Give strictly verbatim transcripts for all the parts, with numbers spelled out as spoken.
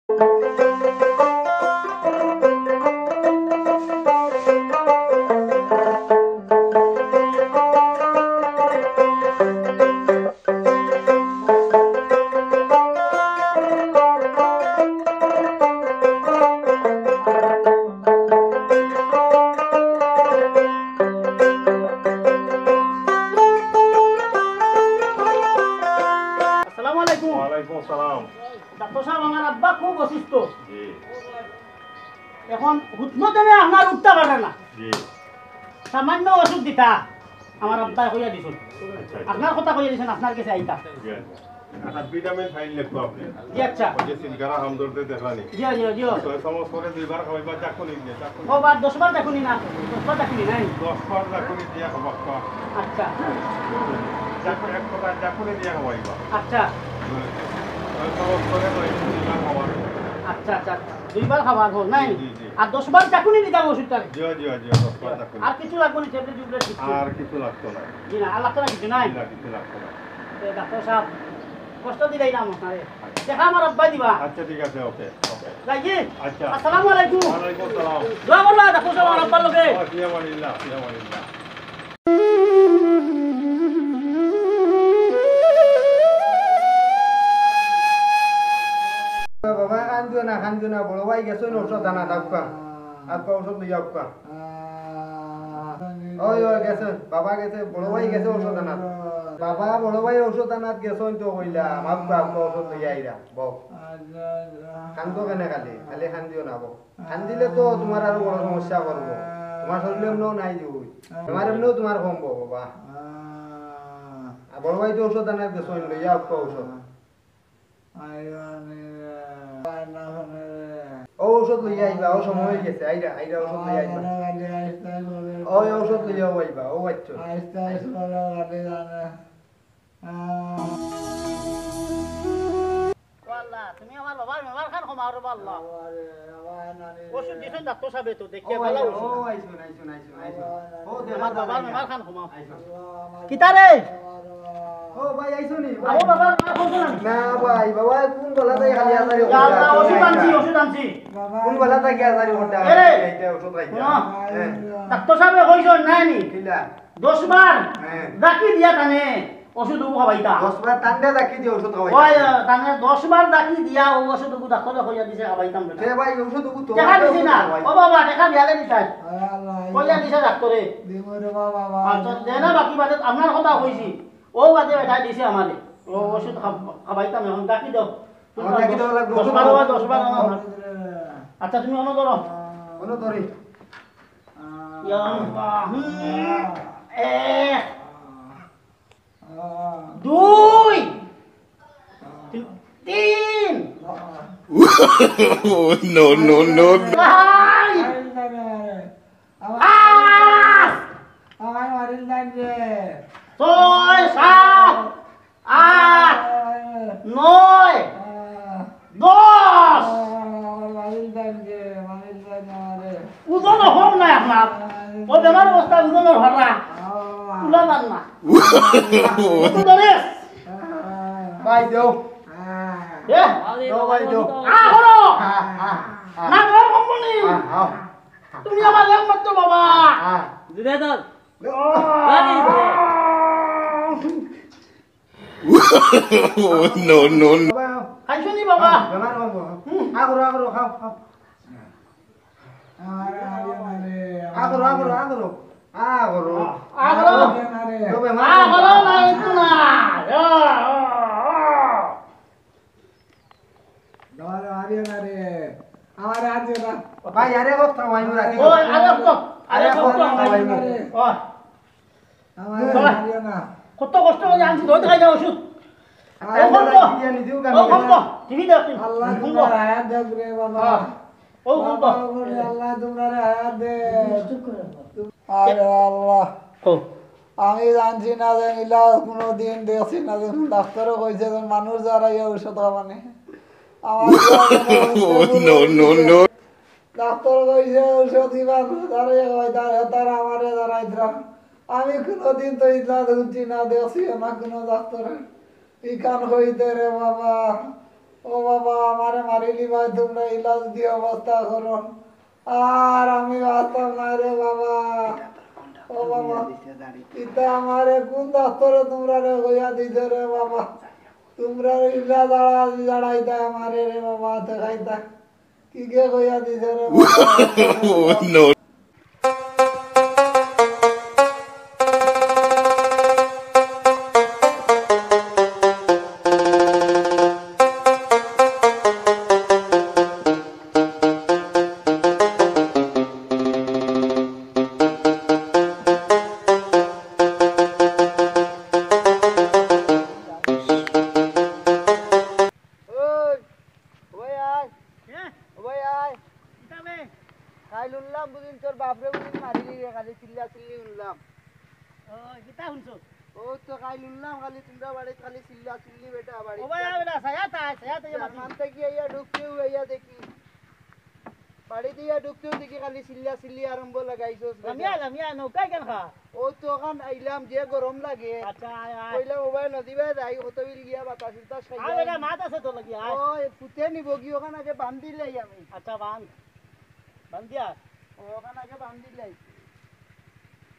আসসালামু আলাইকুম। ওয়ালাইকুম আসসালাম। ডাক্তার সাব, আমার আব্বা খুব অসুস্থ। জি। এখন হুতনো দমে আপনার উঠতা পারে না। জি। সামান্য ওষুধ দিতা, আমার আব্বায় কইয়া দিছইন। আচ্ছা, আচ্ছা। আপনার কথা কইয়া দিছইন, আপনার গেছে আইতা। জি, আচ্ছা। একটা ভিটামিন ফাইল লেখো আপনি। জি, আচ্ছা। ওই যে সিলকারা হামদর্দে দেখলানি। জি, জি, জি। ছয় চামচ করে দুইবার খাওয়াইবা, চাকুনি দিয়ে, চাকুনি। ও, বার দশ বার চাকুনি না, দশ বার চাকুনি নাই। দশ বার চাকুনি দিয়া খাওয়াইবা। আচ্ছা। চাকুনি, এক কথা, চাকুনি দিয়া খাওয়াইবা। আচ্ছা। ছয় চামচ করে দুই, দুইবার খাওয়ার। আচ্ছা, আচ্ছা, আচ্ছা। দুইবার খাওয়ার পর, নাই? জি, জি। আর দশ বার চাকুনি দিতাম ওষুধটা। জি, জি, জি, দশ বার চাকুনি। আর কিছু লাগবো না, ট্যাবলেট টুবলেট কিছু? আর কিছু লাগতো না। জি না, আর লাগতো না কিছু, নাই? জি না, কিছু লাগতো না। এ, ডাক্তার সাব, কষ্ট দিলাই না আপনারে। দেখা আমার আব্বায় দিবা। আচ্ছা, ঠিক আছে, ওকে, ওকে। যাই কি? আচ্ছা। আসসালামু আলাইকুম। ওয়ালাইকুম আসসালাম। দোয়া করবা, ডাক্তার সাব, আমার আব্বার লগে। ও, ফি আমানিল্লাহ, ফি আমানিল্লাহ। বাবা, কান্দিও না, কান্দিও না, বড় ভাই গেছইন ঔষধ আনাত, আউক্কা। আউক্কা, ঔষধ লইয়া আউক্কা। ওই, ওই, গেছে, বাবা গেছে, বড় ভাই গেছে ঔষধ আনাত। বাবা, বড় ভাই ঔষধ আনাত গেছইন তো কইলাম, আউক্কা, আউক্কা, ঔষধ লইয়া আইরা, বও। কান্দো কেনে খালি, খালি কান্দিও না, বও। কান্দিলে তো তুমার আরো বড় সমস্যা করবো। তুমার শরীরে এমনেও নাই যে ওই। তুমার এমনেও তুমার কমবো, বাবা। আর বড় ভাই তো ঔষধ আনাত গেছইন, লইয়া আউক্কা ঔষধ। ও ঔষধ লইয়া আইবা, ও সময় অই গেছে, আইরা, আইরা ঔষধ লইয়া আইবা। ওই ঔষধ লইয়া আইবা, ও আচ্ছা। ও আল্লাহ, তুমি আমার বাবার বেমার খান কমাও রে আল্লাহ। ওষুধ দিছইন ডাক্তার সাবে তো, দেখিয়া ও ভালা আইছো, ঔষধ। ও আইছো, আইছো, আইছো, আইছো। ও আমার বাবার বেমার খান কমাও। আইছো। কিতা রে? ও ভাই, আইছো নি? ও বাবা, মা ফোন করলাম। না ভাই, বাবা, কোন বেলা থাকি খালি আজারি ইয়া আল্লাহ, ওষুধ আনছি, ওষুধ আনছি। কোন বেলা থাকি আজারি করতে এ রে। এইটা ওষুধ খাইতে। হুনো। হ্যাঁ। ডাক্তার সাবে কইছইন না নি? কিলা? দশ বার হ্যাঁ। ডাকি দিয়া তানে ওষুধ ওগু খাবাইতা। দশ বার তানরে ডাকি দিয়া ওষুধ খাবাইতা। ওই, তানে দশ বার ডাকি দিয়া ও ওষুধ ওগু ডাক্তারে কইয়া দিছে খাবাইতাম বেটা। সে ভাই ওষুধ ওগু তো টেকা দিছি না। খাবাই। ও বাবা, টেকা বিয়ালে দিতাই। আয় আল্লাহ। কইয়া দিছে ডাক্তারে। দিমু রে বাবা, বাবা। আচ্ছা, দে না বাকি বাদে আপনার কথা কইছি। ও বাদে বেটা দিছে আমারে। ও ওষুধ খাব-, খাবাইতাম এখন ডাকি দাও। আমার ডাকি দেওয়া লাগবে। দশ বার ওষুধ। দশ বার আমার। আচ্ছা, তুমি অনো ধরো। অনো ধরি। ইয়া আল্লাহ। হুম। এক। দুই। তিন। Oh, no, no, no. চার। পাঁচ। ছয়, সাত। আট, নয়, দশ। ওজন কম নাই আপনার। ও বেমার অবস্থা ওজনর ভাড়া। তুলা যার না। কত ধরে? ভাই দেও। এ? দেও ভাই দেও। আ, করো। আ, আ, আ। না, তোমার কোম্পানি। আ, আ। তুমি আমার একমাত্র বাবা। আ, আ। দিদা ধর। আ। No, no, no. বাবা, খাইছো নি বাবা? বেমার অইবো। হুম। আগরো, আগরো, খাও, খাও। আগরো, আগরো, আগরো। আগরো। আগরো। তো বেমার আগরো অইবো। না, একটু না। বাবা, আরে না রে। আমার আর যে না। ভাই, আরে কথা ভাই, মুরা কি? ও, আরে কথা, আরে আরে কথা কথা ভাই, ভাই। মুরা। ও। আমার বাবা, মারিও না। কত কষ্ট করি আনছি, ধরতে খাই না ওষুধ। আরে ও, কম তো। কি জানি দিও ও, কম তো। টিভি দেখ তুই। আল্লাহ কম তো। তোমরা হায়াত দেখ রে বাবা। হ্যাঁ। ও, কম তো। বাবা, ওরে আল্লাহ, তোমরা হায়াত দে। আরে আল্লাহ। ও। আমি জানছি না যে ইলা কোনোদিন দেখছি না যে ডাক্তারও কইছে যে মানুষ যারা ইয়া ঔষধ খাবানি। আমার No, no, no. ডাক্তার কইছে, "ঔষধ ইবার তারে কয়, তারে, তারে আমারে দাঁড়াইতরা।" আমি কোনোদিন তো ইতলা শুনছি না, দেখছি না কোনো ডাক্তার। ইখান কইতে রে বাবা, ও বাবা, আমারে মারিলিবায় তুমরা, ইলা যুদি অবস্থা করো, আর আমি বাঁচতাম নায় রে বাবা। ও বাবা, ইতা আমারে কুন ডাক্তরে তুমরারে কইয়া দিছে রে বাবা? তুমরা ইলা দাঁড়া দাঁড়াইতা আমারে রে বাবা, দেখাইতা। কিগে কইয়া দিছে রে বাবা? ওই, ওই আয়। কে? ওই আয়। কিতা বে? কাইল হুনলাম বুঝিন তোর বাপরে বুঝিন মারিলি রে, খালি চিল্লা চিল্লি হুনলাম। ও, কিতা হুনছো? ও তো কাইল হুনলাম খালি তুমরা বাড়িত খালি চিল্লা চিল্লি বেটা, বাড়িত ও ভাই, আয় বেটা, ছায়াত আয়, ছায়াত আয়, মাতি। জার্মান থাকি আইয়া ঢুকতেউ আইয়া দেখি। বাড়িত আইয়া ঢুকতেউ দেখি খালি চিল্লা চিল্লি আরম্ভ লাগাইছস বেটা। লামিয়া, লামিয়া, নৌকায় কেন খা? ও তো অখান আইলাম, যে গরম লাগে। আচ্ছা, আয়, আয়। কইলাম, "ও ভাই, নদী ভাই যাই, কত বিল গিয়া বাতাস উতাস খাইয়া আয় বেটা, আই।" মাত আছে তো লাগি, আয়। ও, এ পুতে নিবগি, অখান আগে বান্ধিলাই আমি। আচ্ছা, বান্ধ। বান্ধিয়া। ও, অখান আগে বান্ধিলাই।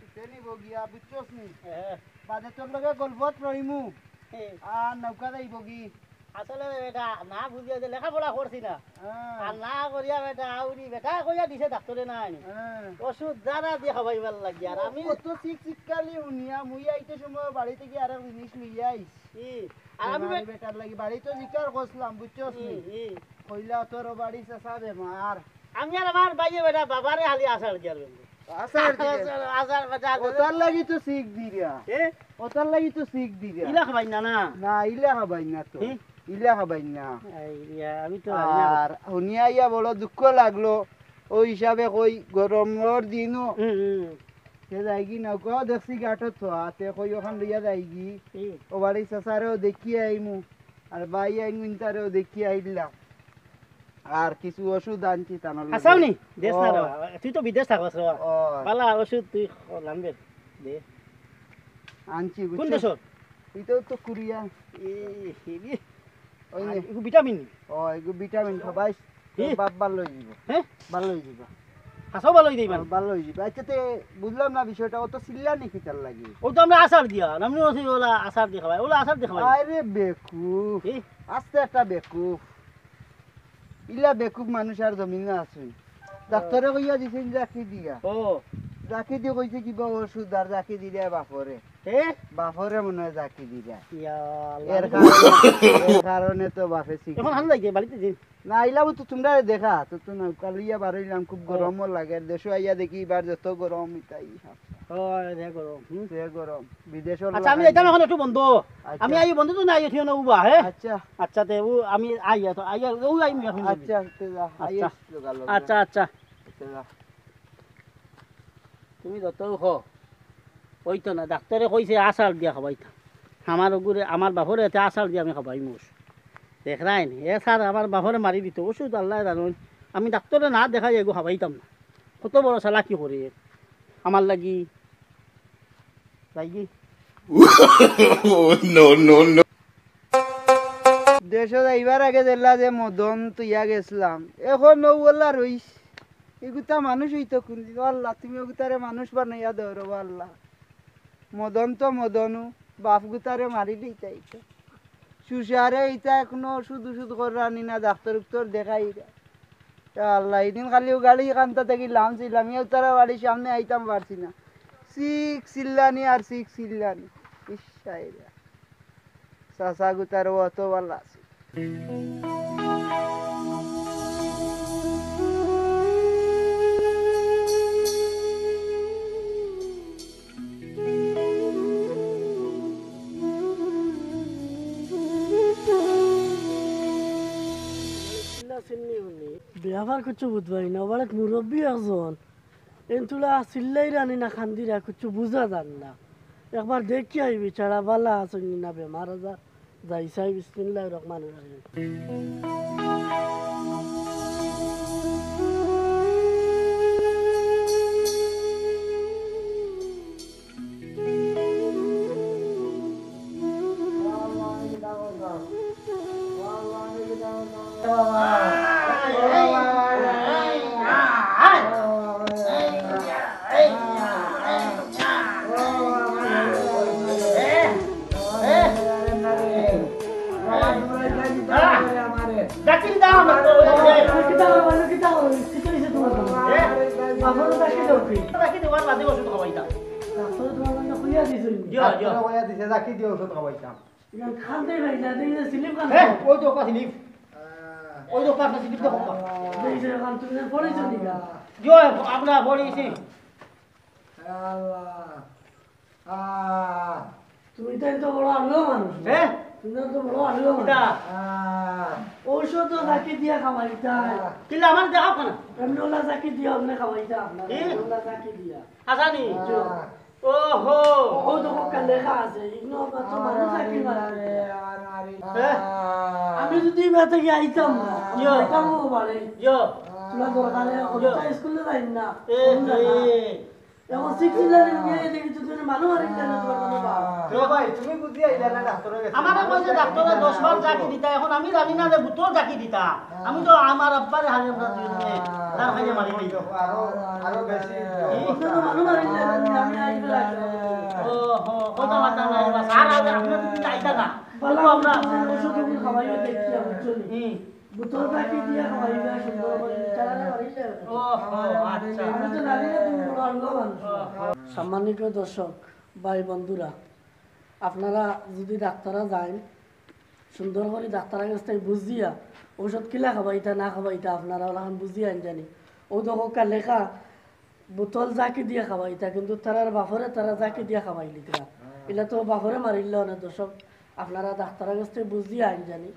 পুতে নিবগিয়া, বুঝছস নি? হ্যাঁ। বাদে তোর লগে গল্পত রইমু। হ্যাঁ। আর নৌকা যাইবগি। আসলে বেটা, না বুঝিয়া যে লেখাপড়া করছি না। হ্যাঁ। আর না করিয়া বেটা, আউরি বেটা কইয়া দিছে ডাক্তরে নাই। হ্যাঁ। ওষুধ জারা দিয়া খাবাইবার লাগি। আর আমি কত চিক চিকালি হুনিয়া, মুই আইতে সময় বাড়ি থাকি আরেক জিনিস লইয়া আইছি। ই, আর আমি বেমারি বে- বেটার লাগি বাড়িত জিকার করছিলাম, বুঝছস নি? ই, ই। কইলা তোর বাড়ি চাচা বেমার। আমি আর আমার ভাইয়ে বেটা বাবারে খালি আছাড় দিয়ার বেটা। আছাড় দিলে? আছাড়, আছাড় বেটা। ওটার লাগি তো শিখ দিরা। এ? ওটার লাগি তো শিখ দিরা। ইলা খাবাই না, না? না, ইলা খাবাই না তো। হুম? ইলা খাবাই না। এই রিয়া, আমি তো জানি না। আর হুনিয়া ইয়া বড় দুঃখ লাগলো। ওই হিসাবে কই গরমর দিনও হুম, হুম। সে যাইগি নৌকাও দেখছি ঘাটত থোয়া, তে কই অখান লইয়া যাইগি। হুম। ও বাড়ি চাচারেও দেখিয়া আইমু, আর ভাই আইমু ইনতারেও দেখিয়া আইলাম। আর কিছু ওষুধ আনছি তানোর লাগি। হাছাউ নি? দেস না ও। রে বাবা। তুই তো বিদেশ থাকস রে বাবা। ও। বালা ওষুধ তুই লানবে দে। আনছি, কোন বুঝছো? দেশর? ইটাও তো কোরিয়া। এ, হেবি। ওই নে। আর এগু ভিটামিন নি? ও, এগু ভিটামিন খাবাইস। কি? তোর বাপ ভালা অই যিবো। হ্যাঁ? ভালা অই যিবো। হাছাউ ভালা অই যিবো? ও, ভালা অই যিবো। আচ্ছা, তে বুঝলাম না বিষয়টা, অত চিল্লানি কিতার লাগি? ও তো আমরা আছাড় দিয়া, আমি ওলা আছাড় দিয়া খাবাই, ওলা আছাড় দিয়া খাবাই। আরে বেকুফ। কি? আস্তে একটা বেকুফ। ইলা বেকুফ মানুষ আর জমিনো আছে? ডাক্তরে কইয়া দিছইন জাকি দিয়া। ও। জাকি দি কইছে কিবা ওষুধ আর জাকি দিরা বাপরে। এ? বাপরে মনে অয় জাকি দিরা। ইয়া আল্লাহ। এর কারণে, এর কারণে তো বাপে শিখ- অখন হান যাইগি, বাড়িত যাই। না, আইলাম তো তুমরারে দেখা, তো তো নৌকা লইয়া বারইলাম, খুব ও। গরমও লাগে। দেশো আইয়া দেখি ইবার যত গরম ইতাই। ও, রে গরম, হুম। রে গরম। বিদেশো আচ্ছা, আমি লাগে। যাইতাম অখন একটু বন্ধ। আচ্ছা। আমি আই বন্ধ তো না, আই থিও না উবা, হ্যাঁ? আচ্ছা। আচ্ছা, তে ও আমি আই, তো আই, ও আই আমি অখন আচ্ছা, তে যা। আই আচ্ছা। আইস তো গেল। আচ্ছা, আচ্ছা। আচ্ছা, যা। তুমি যত হ, অইতো না। ডাক্তরে কইছে আছাড় দিয়া খাবাইতা। আমার ওগুরে, আমার বাপরে এতে আছাড় দিয়া আমি খাবাইমু। দেখরায়নি, এ স্যার আমার বাপরে মারি দিতো। ওষুধ আল্লায় জানইন। আমি ডাক্তরে না দেখাই এগু খাবাইতাম না। কত বড় চালাকি করে আমার লাগি। যাইগি। No, no, no. দেশো যাইবার আগে যেলা যে মদন থইয়া গেছলাম, অখন নৌওয়ালা রইস। ইগুতা মানুষ অইতো কুনদিন? ও আল্লাহ, তুমি অগুতারে মানুষ বানাইয়া দেও রে, ও আল্লাহ। মদন তো মদনউ, বাপগুতারে মারিলিতাইতো। সুসারে ইতা এখনো ওষুধ উষুধ কররানি না, ডাক্তর উক্তর দেখাইরা। ইয়া আল্লাহ, ইদিন খালি ও গাড়ি কান্তা থাকি লামছিলাম, ইয়া তারা বাড়ির সামনে আইতাম পারছি না। চিক চিল্লানি আর চিক চিল্লানি। ইস, আইরা। চাচা গুতার অত ভালা আছে। চিল্লা চিল্লি হুনি। বেয়াপার কিচ্ছু বুঝবাই না, বাড়িত মুরব্বি একজন। এন তুলা চিল্লাইরা নি না কান্দিরা, কিচ্ছু বুঝা যার না। একবার দেখিয়া আইবি, বেচারা ভালা আছইন নি না বেমার আজার। যাই চাই, বিসমিল্লাহির রহমানির রহিম। বাপরে জাকি দেও কি? জাকি দেওয়ার বাদে ওষুধ খাওয়াইতাম। ডাক্তারে তোমার জন্য খুলিয়া দিছইন নি? দিও, দিও। ডাক্তারে কইয়া দিছে, জাকি দিয়া ওষুধ খাওয়াইতাম। ইখান খানতে পাই না, দেখি যে স্লিপ খান। হ্যাঁ, ওই তো ওকা স্লিপ। ওই তো ওকা স্লিপ দেখো। দেখি যে খান তুমি না পড়েছো নি? দিও, আমরা পড়েছি। আল্লাহ। আহ, তুমি তাই তো বড় আলুয়া মানুষ। হ্যাঁ? তুমি তো বড় আলুয়া মানুষ। কিতা? আহ, ঔষধ তো জাকি দিয়া খাওয়াইতা। কিলা আমার দেখাও কেন? এমনি ওলা জাকি দিয়া আপনি খাওয়াইতা আপনার। কি? ওলা জাকি দিয়া। আসানি? আহ, ওহো। ও তো কোকা লেখা আছে, ইনো মাত্র মানুষ জাকি মারা। হ্যাঁ? আমি যদি ইবা থেকে আইতাম না, ইয়ো। আইতাম ও বাড়ি। ইয়ো। তোমরা দরকারে ইয়ো। ওটা স্কুলে যাই না। এ, কোন জায়গা? এ। এখন সিক্স ইলেভেন নিয়ে দেখি তো তুমি মানু আর ইন্টারনেট করতে না পারো। ও ভাই, তুমি বুঝি আইলা না ডাক্তারের কাছে? আমারে কইছে ডাক্তারে দশ বার জাকি দিতা, এখন আমি জানি না যে বোতল জাকি দিতা। আমি তো আমার আব্বারে হারিয়ে আমরা দুইজনে তার খাইয়ে মারি দিই। আরো, আরো বেশি। এই তো মানু আর ইন্টারনেট নিয়ে আমি আইতে লাগলাম। ও হো, কইতা মাতা নাই, বাস আর আগে আপনি তো আইতা না। বালা তো আমরা আমরা ওষুধ ওষুধ খাওয়াইও দেখি আমি চলি। হুম। বোতল বাকি দিয়া খাওয়াইবা সুন্দর করে, তারা বাড়ি যাবে। ও, ও, আচ্ছা। আমি তো জানি না তুমি বড় আল্লাহ মানুষ। ও, ও। সম্মানিত দর্শক, ভাই বন্ধুরা, আপনারা যদি ডাক্তারা যাইন, সুন্দর করে ডাক্তারের কাছ থেকে বুঝিয়া ঔষধ কিলা খাবাইতা না খাবাইতা আপনারা ওলাখান বুঝিয়া আইন জানি। ও দেখো কা লেখা বোতল জাকি দিয়া খাবাইতা, কিন্তু তারার বাফরে তারা জাকি দিয়া খাবাইলিতা। ইলা তো বাফরে মারিল অনেক দর্শক, আপনারা ডাক্তারের কাছ থেকে বুঝিয়া আইন জানি।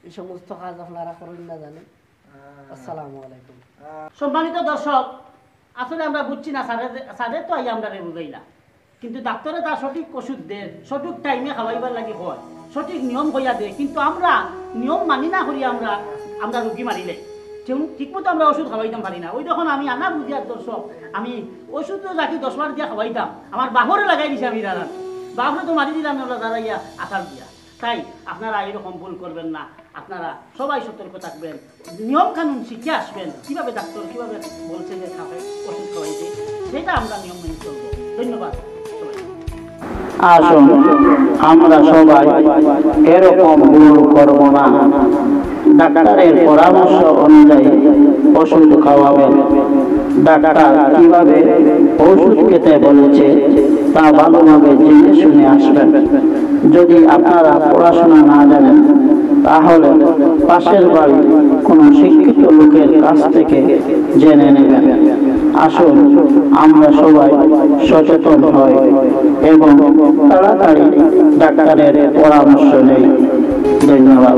এই সমস্ত কাজ আপনারা করইন না জানি। আসসালামু আলাইকুম। সম্মানিত দর্শক, আসলে আমরা বুঝছি না, স্যারে যে, স্যারে তো আইয়া আমরারে বুঝাইলা, কিন্তু ডাক্তারে তার সঠিক ওষুধ দে, সঠিক টাইমে খাওয়াইবার লাগি হয়, সঠিক নিয়ম কইয়া দে, কিন্তু আমরা নিয়ম মানি না করি আমরা, আমরা রুগী মারিলে ঠিক, ঠিক মতো আমরা ওষুধ খাওয়াইতাম পারি না। ওই যখন আমি আনা বুঝিয়ার দর্শক, আমি ওষুধ তো যাকে দশ বার দিয়া খাওয়াইতাম, আমার বাফরে লাগাই দিছে আমি দাঁড়ান, বাফরে তো মারি দিলাম না দাঁড়াইয়া আসার দিয়া। তাই আপনারা এরকম ভুল করবেন না, আপনারা সবাই সতর্ক থাকবেন, নিয়ম কানুন শিখে আসবেন, কিভাবে ডাক্তার কিভাবে বলছে যে খাবে ওষুধ খাওয়াইতে, সেটা আমরা নিয়ম মেনে চলবো। ধন্যবাদ সবাই। আসুন, আমরা সবাই এরকম ভুল করব না। ডাক্তারের পরামর্শ অনুযায়ী ওষুধ খাওয়াবেন। ডাক্তার কিভাবে ওষুধ খেতে বলেছে, তা ভালোভাবে জেনে শুনে আসবেন। যদি আপনারা পড়াশোনা না জানেন, তাহলে পাশের বাড়ির কোনো শিক্ষিত লোকের কাছ থেকে জেনে নেবেন। আসুন, আমরা সবাই সচেতন হই এবং তাড়াতাড়ি ডাক্তারের পরামর্শ নেই। ধন্যবাদ।